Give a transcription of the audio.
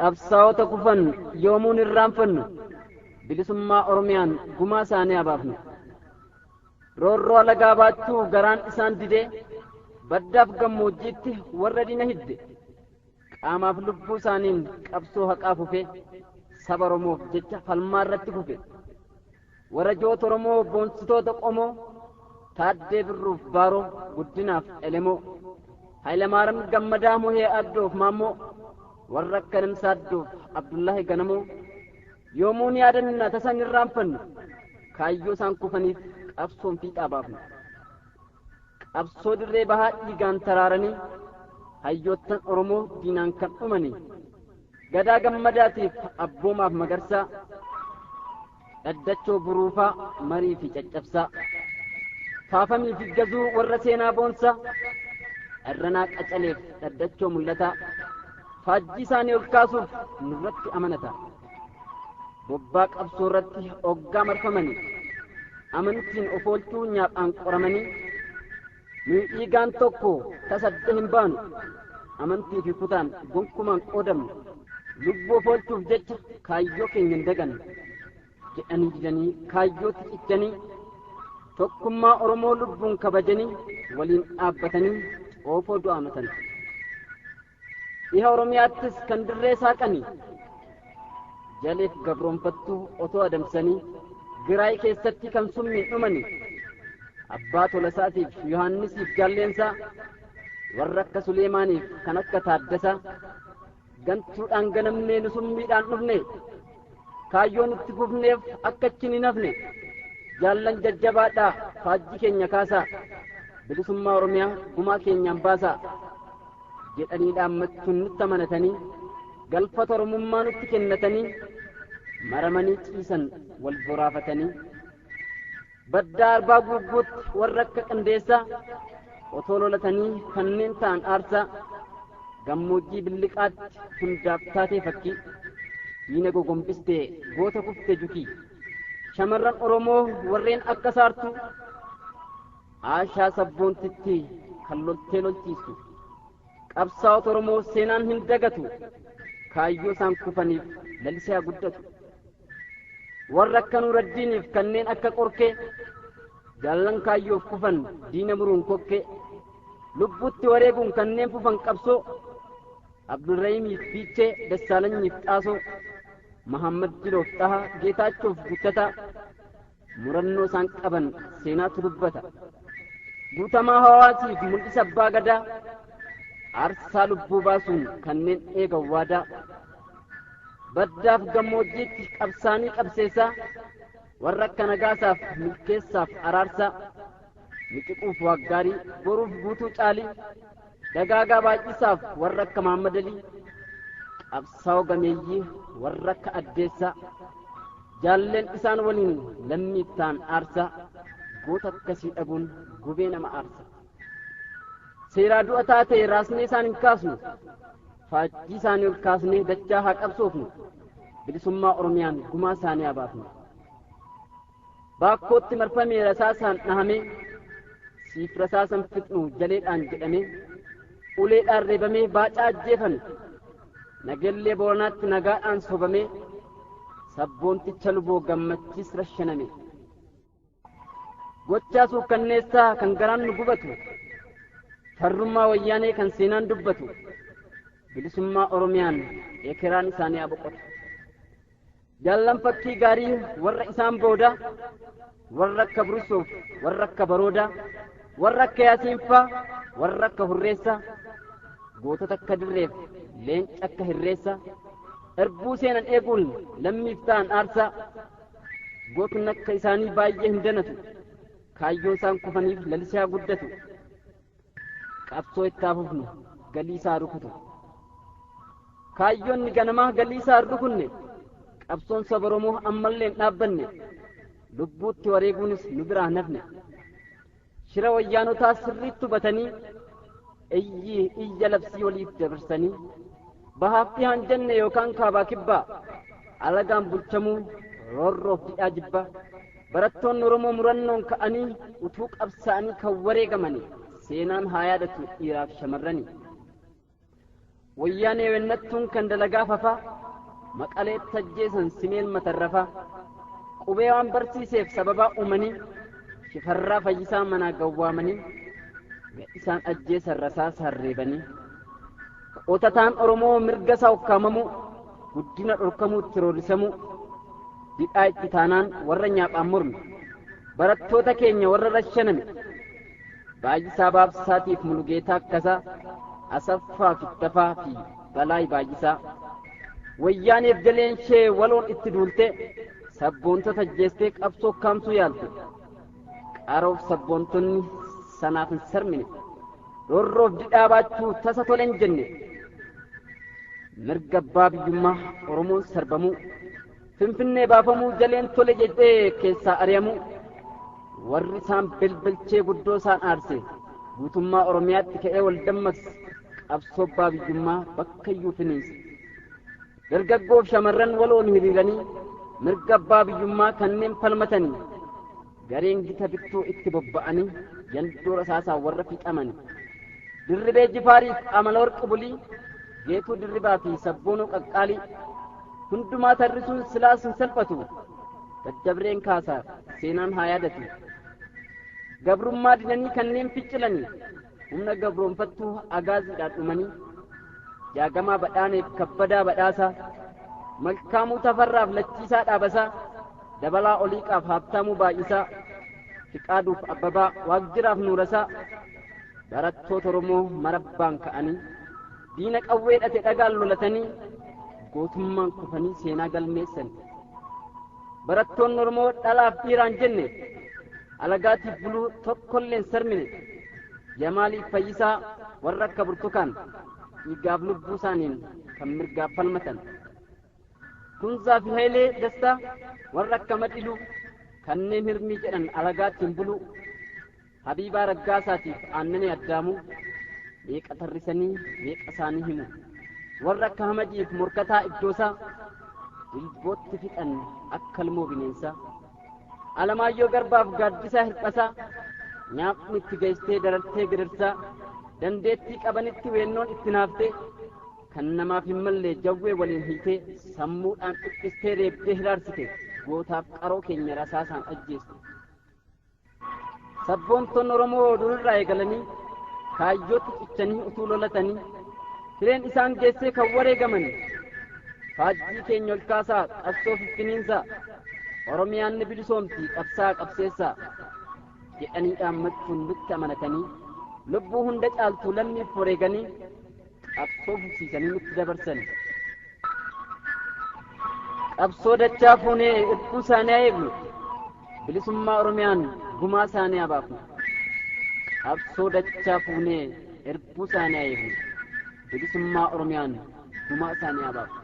Qabsaa'ota kufan yoomuun irraanfannu, bilisummaa Oromiyaan gumaa isaanii habaafnu. Roorroo alagaa baachuu garaan isaan didee, baddaaf gammoojjiitti warra diina hidde, qaamaaf lubbuu isaaniin qabsoo haqaa fufe, saba Oromoof jecha falmaa irratti kufe. Warra joota Oromoo boonsitoota qomoo, Taaddee Birruuf Baaroo, Guddinaaf Elemoo, Hayilamaariyaam Gammadaa Muhee Addoof Maammoo, warra akka Namsaa Addoof Abdullaahi Ganamoo, yoomuun yaadanna tasan irraanfannu, kaayyoo isaan kufaniif qabsoon fiixaa baafnu. Qabsoo dirree bahaa dhiigaan taraaranii, hayyoottan Oromoo diinaan kan dhumanii, Gadaa Gammadaatiif Abboomaaf Magarsaa, Dhaddachoo Buruufaa Marii fi Caccabsaa, Faafamii fi Gazuu warra seenaa boonsaa, Irranaa Qacaleef Dhaddachoo Mul'ataa, faajjii isaanii ol kaasuuf nurratti amanata. Bobbaa qabsoo irratti oggaa marfamanii, amantiin of oolchuu nyaaphaan qoramanii, nuyi dhiigaan tokko tasadda hin baanu, amantii fi kutaan gonkumaan qoodamnu, lubbuu of oolchuuf jecha kaayyoo keenya hin dagannu jedhanii didanii kaayyootti cichanii, tokkummaa Oromoo lubbuun kabajanii waliin dhaabbatanii xoofoo du'aamatan. Dhiha Oromiyaattis kan dirree saaqanii, jaleef gabroonfattuu otoo adamsanii, Giraay keessatti kan summiin dhumanii, Abbaa Tolasaatiif Yohaannisiif Jaalleensaa, warra akka Suleemaaniif kan akka Taaddasaa, gantuudhaan ganamnee nu summiidhaan dhufne, kaayyoo nutti fufneef akka achiin hin hafne, jaallan jajjabaadhaa faajjii keenya kaasaa, bilisummaa Oromiyaa gumaa keenyaan baasaa jedhanii dhaammachuun nutti amanatanii, galfata Oromummaa nutti kennatanii, maramanii ciisan wal boraafatanii. Baddaa Arbaa Guugguutti warra akka Qindeessaa otoo lolatanii kanneen ta'an aarsaa, gammoojjii Billiqaatti hundaaf taatee fakkii, diina gogombistee goota kuftee jukii. Shamarran Oromoo warreen akka Saartuu, Aashaa Sabboontitti kan loltee lolchiistu, qabsaa'ota Oromoo seenaan hin dagatu, kaayyoo isaan kufaniif lalisee haa guddatu. Warra akka Nuuraddiiniif kanneen akka Qorkee, jaallan kaayyoof kufan diina muruun kokkee, lubbuutti wareeguun kanneen fufan qabsoo, Abdulrahiimiif Fiichee, Dassaalanyiif Xaasoo, Mahammad Jiloof Xahaa, Geetaachoof Guttataa, murannoo isaan qaban seenaatu dubbata. Guutamaa Hawaasiif Mul'isa Abbaa Gadaa, aarsaa lubbuu baasuun kanneen eegan waadaa, baddaaf gammoojjiitti qabsaanii qabseessaa, warra akka Nagaasaaf Milkeessaaf Araarsaa, Mixiquuf Waaggaarii, Boruuf Guutuu Caalii, Dagaagaa Baay'isaaf warra akka Mahammadalii, qabsaa'oo gameeyyii warra akka Addeessaa, jaalleen isaan waliin lammiif ta'an aarsaa, goota akkasii dhabuun gubee nama aarsa. Seeraa du'a taate raasnee isaan hin kaasnu, faajjii isaanii ol kaasnee dachaa haa qabsoofnu, bilisummaa Oromiyaan gumaa isaanii haa baafnu. Baakkootti marfamee rasaasaan dhahamee, siif rasaasan fixnu jaleedhaan jedhamee, uleedhaan reebamee baacaa ajjeefame, Nagellee Booranaatti nagaadhaan sobamee, sabboonticha Luboo Gammachiis rashaname. Gochaa suukkanneessaa kan garaan nu gubatu, farrummaa wayyaanee kan seenaan dubbatu, bilisummaa Oromiyaan ekeraan isaanii haa boqotu. Jaallan fakkii gaarii warra isaan booda, warra akka Burusoof, warra akka Baroodaa, warra akka Yaasiinfaa, warra akka Hurreessaa, gootota akka Dirreef, leenca akka Hirreessaa, erbuu seenan eeguun lammiif ta'an aarsaa, gootni akka isaanii baay'ee hin danatu, kaayyoon isaan kufaniif lalisee haa guddatu, qabsoo itti haa fufnu galii isaa rukutu. Kaayyoonni ganamaa galii isaa hin rukunne, qabsoon saba Oromoo ammallee hin dhaabbanne, lubbuutti wareeguunis nu biraa hin hafne. Shira wayyaanotaa sirriitti hubatanii, iyyii iyya labsii waliif dabarsanii, bahaaf dhihaan jenne yookaan kaabaa kibbaa, alagaan bulchamuu roorroof didhaa jibbaa, barattoonni Oromoo murannoon ka'anii utuu qabsaa'anii kan wareegamanii, seenaan haa yaadatu dhiiraaf shamarranii. Wayyaanee wennattuun kan dalagaa fafaa, Maqaleetti ajjeesan Simeen Matarrafaa. Qubee waan barsiiseef sababaa uumanii Shifarraa Fayyisaa manaa gawwaamanii isaan ajjeesan rasaasaan reebanii. Qotataan Oromoo mirga isaa ukkaamamuu, guddina dhorkamuu, itti roorrisamuu, didhaa itti taanaan warra nyaaphaan morme, barattoota keenya warra rashaname, Baay'isaa Baabsaatiif Mulugeetaa Akkasaa, Asaffaa Fittafaa fi Balaay Baay'isaa. Wayyaaneef jaleen ishee waloon itti duulte, sabboontota ajjeestee qabsoo kaamsuu yaalte. Qaroof sabboontonni sanaaf hin sarmine, roorroof didhaa baachuu tasa tole hin jenne. Mirga abbaa biyyummaa Oromoon sarbamuu, Finfinnee baafamuu jaleen tole jedhee keessaa ari'amuu, warri isaan belbelchee guddoo isaan aarse, guutummaa Oromiyaatti ka'ee wal dammaqse, qabsoo abbaa biyyummaa bakkayyuu finiinse. Dargaggoof shamarran waloon hiriiranii mirga abbaa biyyummaa kanneen falmatanii, gareen gita bittuu itti bobba'anii yandoo rasaasaa warra fixamanii. Dirribee Jifaariif Amala Warqi Bulii, Geetuu Dirribaa fi Sabboonuu Qaqqaalii, hundumaa tarrisuun silaas hin salphatu, daddabreen kaasaa seenaan haa yaadatu. Gabrummaa didanii kanneen ficcilanii, humna gabroonfattuu agaaziidhaan dhumanii, Jaagamaa Badhaaneef Kabbadaa Badhaasaa, Malkaamuu Tafarraaf Lachiisaa Dhaabasaa, Dabalaa Oliiqaaf Haabtaamuu Baay'isaa, Fiqaaduuf Abbabaa Waaqjiraaf Nuurasaa, barattoota Oromoo marabbaan ka'anii, diina qawwee dhate dhagaan lolatanii, gootummaan kufanii seenaa galmeessan. Barattoonni Oromoo dhalaaf dhiiraan jenne, alagaatiif buluu tokkollee hin sarmine, Jamaaliif Fayyisaa warra akka Burtukaan dhiigaaf lubbuu isaaniin kan mirgaaf falmatan. Kunzaa fi Hayilee Dastaa warra akka Madiluu kanneen hirmii jedhan alagaatti hin buluu. Habiibaa Raggaasaatiif Aannanii Addaamuu meeqa tarrisanii meeqa isaanii himu. Warra akka Hamadiif Morkataa Iddoosaa dilbootti fixan akka ilmoo bineensaa. Alamaayyoo Garbaaf Gaaddisaa Hirphasaa nyaapni itti geessee darartee gidirsaa, dandeettii qabanitti weennoon itti naaftee, kan namaaf hin malle jawwee waliin hiitee, sammuudhaan dhiphistee reebdee hiraarsite, gootaaf qaroo keenya rasaasaan ajjeeste. Sabboontonni Oromoo durirraa eegalanii kaayyootti cichanii utuu lolatanii, fireen isaan geessee kan wareegamanii, faajjii keenya ol kaasaa qabsoo fiffiniinsaa, Oromiyaan ni bilisoomti qabsaa qabseessaa jedhanii dhaammachuun nutti amanatanii, lubbuu hunda caaltu lammiif wareeganii qabsoo fufsiisanii nutti dabarsan. Qabsoo dachaa fuunee irbuu isaanii haa eegnu, bilisummaa Oromiyaan gumaa isaanii haa baafnu. Qabsoo dachaa fuunee irbuu isaanii haa eegnu, bilisummaa Oromiyaan gumaa isaanii haa baafnu.